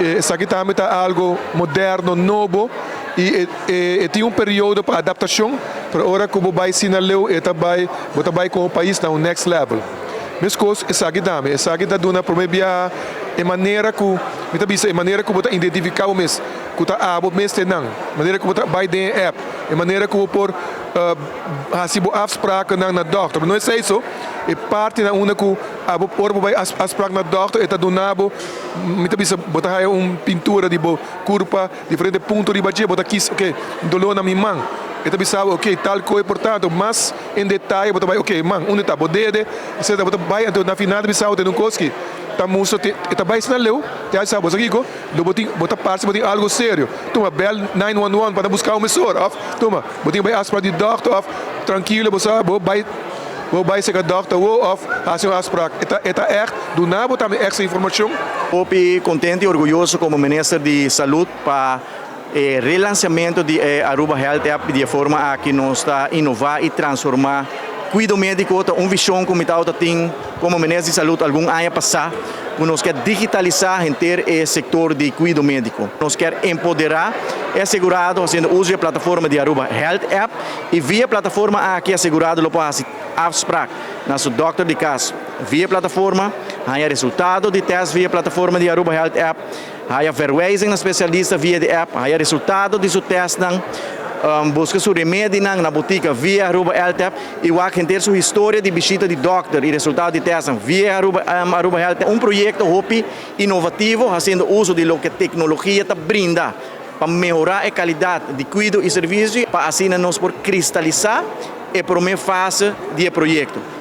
Esaki tambe ta algo moderno, nobo, y tin un periodo pa adaptacion, pero ora cu bo bay asina leu, bo ta bay cu e pais na un next level. Mescos, esaki tambe, esaki ta duna prome bia e manera cu, mi ta bisa, e manera cu bo ta identifica bo mes, cu ta abo mes nan, manera cu bo ta bay den app, e manera cu bo por haci bo afspraak na dokter. No ta esey, e parti na unda cu abo por bay afspraak na dokter, e ta duna bo, mi ta bisa, bo ta haya un pintura di bo curpa, diferente punto di bo ta kies, ok, dolor na mi man. E ta bisa, ok, tal cos importante, mas en detaye, bo ta bay, ok, man, unda ta, bo dede, etc. Bo ta bay, anto na final bisa, tin un cos cu ta mustra, ta bay na leu, ta sabi, bo aki, bo tin, bo ta parce, bo tin algo serio. Tuma, bel 911 pa busca un mesora, of, tuma, bo tin bay afspraak di dokter, of, trankil, bo sabi, bo bay serca dokter, of, haci un afspraak. E ta echt, duna bo tambe extra informacion. Hopi contento y orguyoso como Minister di Salud pa relansamento di Aruba Health App, di forma aki nos ta innova y transforma cuido medico. Ta un vision cu mi tin como Minister di Salud algun aña pasa, cu nos kier digitalisa henter e sector di cuido medico. Nos kier empodera e asegurado haciendo uso di e plataforma di Aruba Health App y via plataforma aki asegurado lo por haci afspraak na su dokter di cas via plataforma, haya resultado di test via plataforma di Aruba Health App, haya verwijzing na specialista via di app, haya resultado di su testnan, busca su remedinan na botica via Aruba Health App y wak henter su historia di bishita di dokter y resultado di test via Aruba Health App. Un proyecto hopi inovativo, haciendo uso di loke tecnologia ta brinda pa mehora e calidad di cuido y servicio, pa asina nos por cristalisa e prome fase di e proyecto.